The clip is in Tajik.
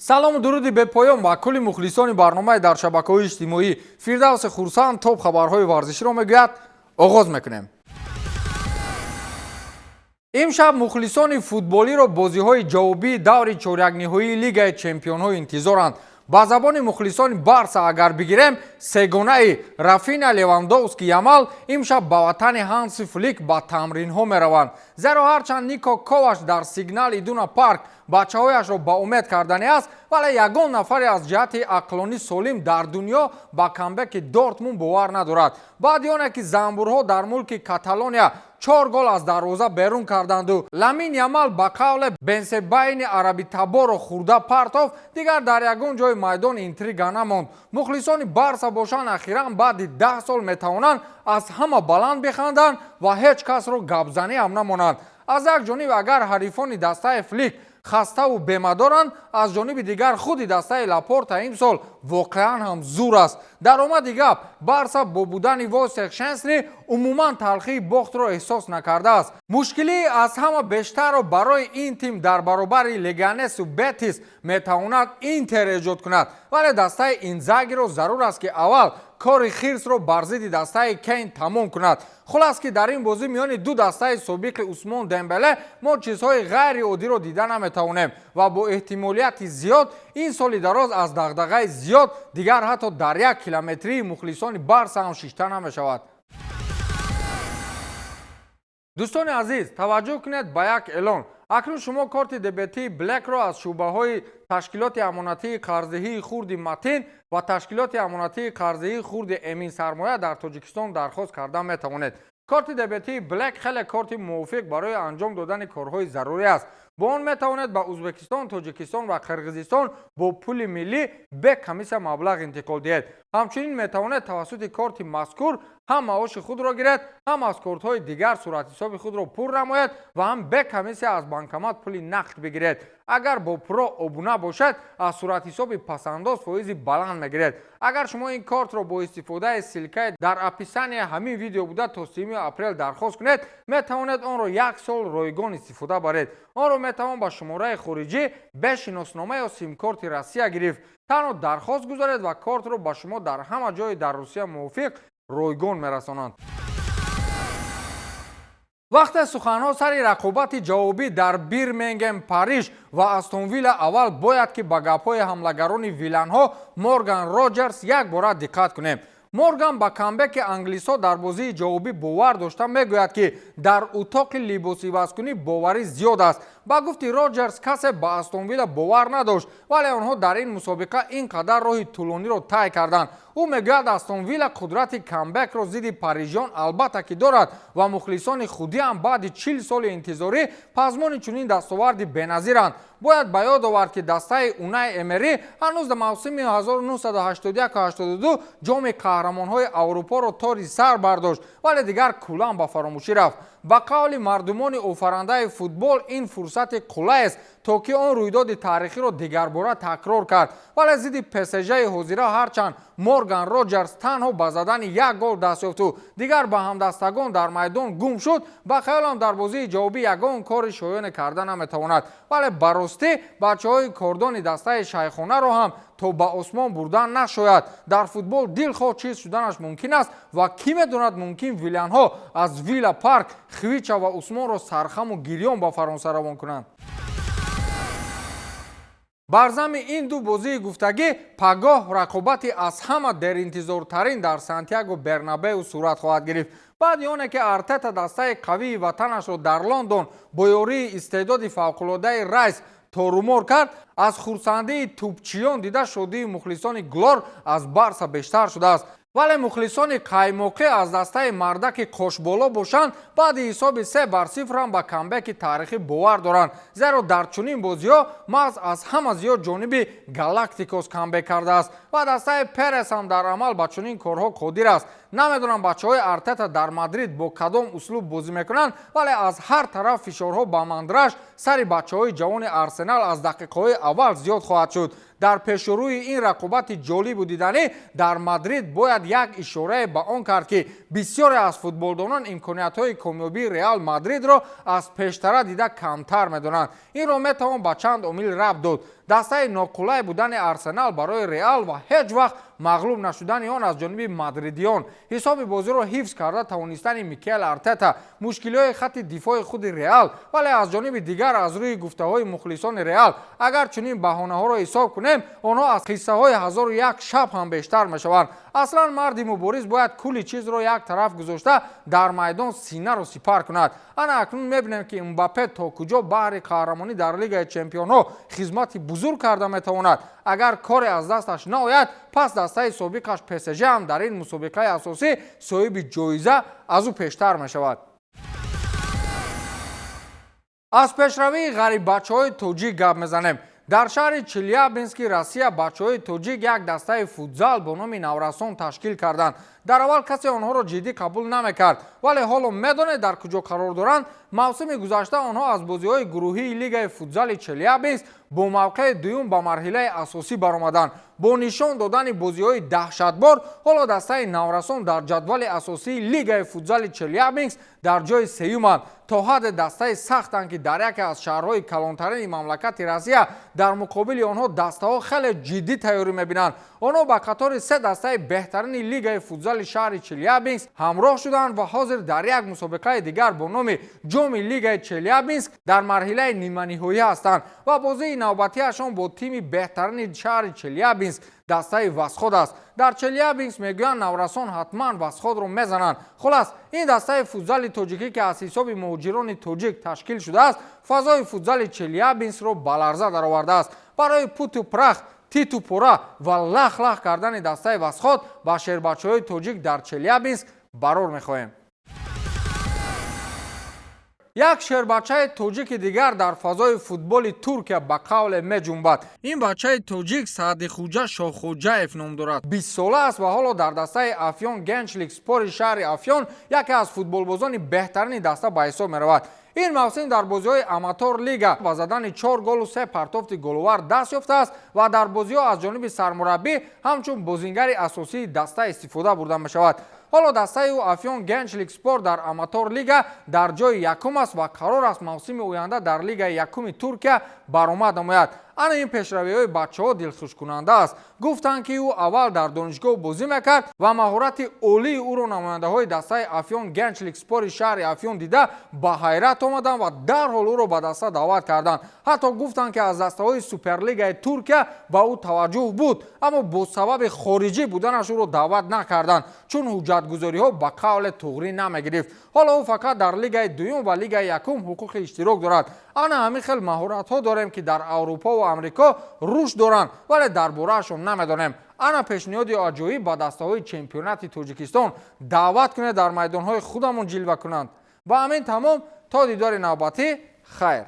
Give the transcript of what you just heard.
Салому дуруди бепоён ба кулли мухлисони барномаи дар шабакаҳои иҷтимоӣ. Фирдавси Хурсанд топ хабарҳои варзиширо мегӯяд. Оғоз мекунем. Имшаб мухлисони футболиро бозиҳои ҷавобии даври чорякниҳоии Лигаи чемпионҳо интизоранд. Ба забони мухлисони Барса агар бигирем, сегонаи Рафина, Левандовски, Ямал имшаб ба ватани Ҳанси Флик ба тамринҳо мераванд. Зеро ҳарчанд Нико Коваш дар Сигнал Идуна Парк бачаҳояшро ба умед кардани аст, вале ягон нафаре аз ҷиҳати ақлонӣ солим дар дунё ба камбеки Дортмунд бовар надорад. Баъди оне ки занбурҳо дар мулки Каталония чор гол аз дарвоза берун карданду Ламин Ямал ба қавле Бенсебайни арабитаборро хурда партофт, дигар дар ягон ҷои майдон интрига намонд. Мухлисони Барса бошанд, ахиран баъди 10 сол метавонанд аз ҳама баланд биханданд ва ҳеҷ касро гапзанӣ ҳам намонанд. Аз як ҷониб, агар ҳарифони дастаи Флик хаставу бемадоранд, аз ҷониби дигар худи дастаи Лапорта имсол воқеан ҳам зур аст. Даромади гап, Барса бо будани Войсех Шенсни умуман талхии бохтро эҳсос накардааст. Мушкилии аз ҳама бештарро барои ин тим дар баробари Леганесу Бетис метавонад Интер эҷод кунад, вале дастаи Инзагиро зарур аст, ки аввал кори хирсро бар зидди дастаи Кейн тамом кунад. Хулас, ки дар ин бозӣ миёни ду дастаи собиқи Усмон Дембеле мо чизҳои ғайриоддиро дида наметавонем ва бо эҳтимолияти зиёд ин соли дароз аз дағдағаи зиёд дигар ҳатто дар як километрии мухлисони Барса ҳам шишта намешавад. Дӯстони азиз, таваҷҷӯҳ кунед ба як эълон. Акнун шумо корти дебетии Блекро аз шӯъбаҳои Ташкилоти амонатии қарздиҳии хурди Матин ва Ташкилоти амонатии қарздиҳии хурди Эмин Сармоя дар Тоҷикистон дархост карда метавонед. Корти дебетии Блек хеле корти мувофиқ барои анҷом додани корҳои зарурӣ аст. Бо он метавонед ба Ӯзбекистон, Тоҷикистон ва Қирғизистон бо пули миллӣ бе комиссия маблағ интиқол диҳед. Ҳамчунин метавонед тавассути корти мазкур ҳам маоши худро гиред, ҳам аз кортҳои дигар суратҳисоби худро пур намоед ва ҳам бе комиссия аз банкомат пули нақд бигиред. Агар бо Про обуна бошед, аз суратҳисоби пасандоз фоизи баланд мегиред. Агар шумо ин кортро бо истифодаи ссылка и дар описания ҳамин видео буда то 30 апрел дархост кунед, метавонед онро як сол ройгон истифода баред. Онро метавон ба шумораи хориҷӣ бе шиноснома ё симкорти Россия гирифт. Танҳо дархост гузоред ва кортро ба шумо дар ҳама ҷое дар Русия мувофиқ ройгон мерасонанд. Вақте суханҳо сари рақобати ҷавобӣ дар Бирмингем, Париж ва Астонвилла, аввал бояд ки ба гапҳои ҳамлагарони виланҳо Морган Роҷерс як бора диққат кунем. Морган ба камбеки англисҳо дар бозии ҷавобӣ бовар дошта, мегӯяд, ки дар утоқи либосивазкунӣ боварӣ зиёд аст. Ба гуфти Роҷерс, касе ба Астонвилла бовар надошт, вале онҳо дар ин мусобиқа ин қадар роҳи тӯлониро тай карданд. Ӯ мегӯяд, Астонвилла қудрати камбекро зидди парижиён албатта ки дорад ва мухлисони худӣ ҳам баъди 40 соли интизорӣ пазмони чунин дастоварди беназиранд. Бояд ба ёд овард, ки дастаи Унай Эмери ҳанӯз дар мавсими 1981-82 Ҷоми қаҳрамонҳои Аврупоро тори сар бардошт, вале дигар куллан ба фаромӯшӣ рафт. Ба қавли мардумони офарандаи футбол, ин фурсати қулайест, то ки он рӯйдоди таърихиро дигарбора такрор кард. Вале зидди ПСЖи ҳозира ҳарчанд Морган Роҷерс танҳо ба задани як гол даст ёфту дигар ба ҳамдастагон дар майдон гум шуд, ба хаёлам, дар бозии ҷавобӣ ягон кори шоёне карда наметавонад. Вале ба ростӣ, бачаҳои кордони дастаи шайхонаро ҳам то ба осмон бурдан нашояд. Дар футбол дилхоҳ чиз шуданаш мумкин аст ва кӣ медонад, мумкин вилянҳо аз Вилла Парк Хвича ва Усмонро сархаму гирён ба Фаронса равон кунанд. Бар зами ин ду бозии гуфтагӣ, пагоҳ рақобати аз ҳама деринтизортарин дар Сантяго Бернабеу сурат хоҳад гирифт. Баъди оне ки Артета дастаи қавии ватанашро дар Лондон бо ёрии истеъдоди фавқулодаи Райс торумор кард, аз хурсандии тӯбчиён дида шодии мухлисони Глор аз Барса бештар шудааст. Вале мухлисони қаймоқӣ аз дастаи мардаки қошболо бошанд, баъди ҳисоби 3-0 ҳам ба камбеки таърихӣ бовар доранд, зеро дар чунин бозиҳо маҳз аз ҳама зиёд ҷониби Галактикос камбек кардааст ва дастаи Перес ҳам дар амал ба чунин корҳо қодир аст. Намедонам, бачаҳои Артета дар Мадрид бо кадом услуб бозӣ мекунанд, вале аз ҳар тараф фишорҳо ба мандраж сари бачаҳои ҷавони Арсенал аз дақиқаҳои аввал зиёд хоҳад шуд. Дар пешрӯи ин рақобати ҷолибу диданӣ дар Мадрид бояд як ишорае ба он кард, ки бисёре аз футболдонон имкониятҳои комёбии Реал Мадридро аз пештара дида камтар медонанд. Инро метавон ба чанд омил рабт дод. Дастаи ноқулай будани Арсенал барои Реал ва ҳеҷ вақт мағлуб нашудани он аз ҷониби мадридиён, ҳисоби бозиро ҳифз карда тавонистани Микел Артета, мушкилиҳои хатти дифои худи Реал, вале аз ҷониби дигар, аз рӯи гуфтаҳои мухлисони Реал, агар чунин баҳонаҳоро ҳисоб кунем, онҳо аз қиссаҳои 1001 шаб ҳам бештар мешаванд. Аслан марди мубориз бояд кулли чизро як тараф гузошта, дар майдон синаро сипар кунад. Ана акнун мебинем, ки Мбаппе то куҷо баҳри қаҳрамонӣ дар Лигаи чемпионҳо хизмати бузург карда метавонад. Агар коре аз дасташ наояд, пас дастаи собиқаш ПСЖ ҳам дар ин мусобиқаи асосӣ соҳиби ҷоиза аз ӯ пештар мешавад. Аз пешравии ғариббачаҳои тоҷик гап мезанем. Дар шаҳри Челябински Россия бачаҳои тоҷик як дастаи футзал бо номи Наврасон ташкил карданд. Дар аввал касе онҳоро ҷиддӣ қабул намекард, вале ҳоло медонед, дар куҷо қарор доранд? Мавсими гузашта онҳо аз бозиҳои гурӯҳии Лигаи футзали Челябинск бо мавқеи дуюм ба марҳилаи асосӣ баромаданд. Бо нишон додани бозиҳои даҳшатбор, ҳоло дастаи Наврасон дар ҷадвали асосии Лигаи футзали Челябинск дар ҷои сеюманд. То ҳадде дастаи сахтанд, ки дар яке аз шаҳрҳои калонтарини мамлакати Россия дар муқобили онҳо дастаҳо хеле ҷиддӣ тайёрӣ мебинанд. Онҳо ба қатори се дастаи беҳтарини Лигаи футзали шаҳри Челябинск ҳамроҳ шуданд ва ҳозир дар як мусобиқаи дигар бо номи Ҷоми Лигаи Челябинск дар марҳилаи ниманиҳоӣ ҳастанд ва бозии навбатиашон бо тими беҳтарини шаҳри Челябинск, дастаи Восход аст. Дар Челябинск мегӯянд, Наврасон ҳатман Восходро мезананд. Хулас, ин дастаи футзали тоҷикӣ, ки аз ҳисоби муҳоҷирони тоҷик ташкил шудааст, фазои футзали Челябинскро ба ларза даровардааст. Барои путу прах, титу пора ва лах-лах кардани дастаи Восход ба шербачаҳои тоҷик дар Челябинск барор мехоҳем. Як шербачаи тоҷики дигар дар фазои футболи Туркия ба қавле меҷунбад. Ин бачаи тоҷик Саъдихуҷа Шоҳхуҷаев ном дорад, 20-сола аст ва ҳоло дар дастаи Афён Генчлик Спори шаҳри Афён яке аз футболбозони беҳтарини даста ба ҳисоб меравад. Ин мавсим дар бозиҳои Аматор лига ба задани чор голу се партофти головар даст ёфтааст ва дар бозиҳо аз ҷониби сармураббӣ ҳамчун бозингари асосии даста истифода бурда мешавад. Ҳоло дастаи ӯ, Афён Генчлик Спор, дар Аматор лига дар ҷои якум аст ва қарор аст мавсими оянда дар Лигаи якуми Туркия баромад намояд. Ана ин пешравиҳои бачаҳо дилхушкунанда аст. Гуфтанд, ки ӯ аввал дар донишгоҳ бозӣ мекард ва маҳорати олии ӯро намояндаҳои дастаи Афён Генчлик Спори шаҳри Афён дида, ба ҳайрат омаданд ва дарҳол ӯро ба даста даъват карданд. Ҳатто гуфтанд, ки аз дастаҳои Суперлигаи Туркия ба ӯ таваҷҷӯҳ буд, аммо бо сабаби хориҷӣ буданаш ӯро даъват накарданд, чун ҳуҷҷатгузориҳо ба қавле туғрӣ намегирифт. Ҳоло ӯ фақат дар лигаи дуюм ва лигаи якум ҳуқуқи иштирок дорад. Ана ҳамин хел маҳоратҳо дорем, ки дар Аврупо ва Амрико рушд доранд, вале дар бораашон намедонем. Ана пешниҳоди аҷоиб ба дастаҳои чемпионати Тоҷикистон: даъват кунед, дар майдонҳои худамон ҷилва кунанд. Ба ҳамин тамом, то дидори навбатӣ, хайр.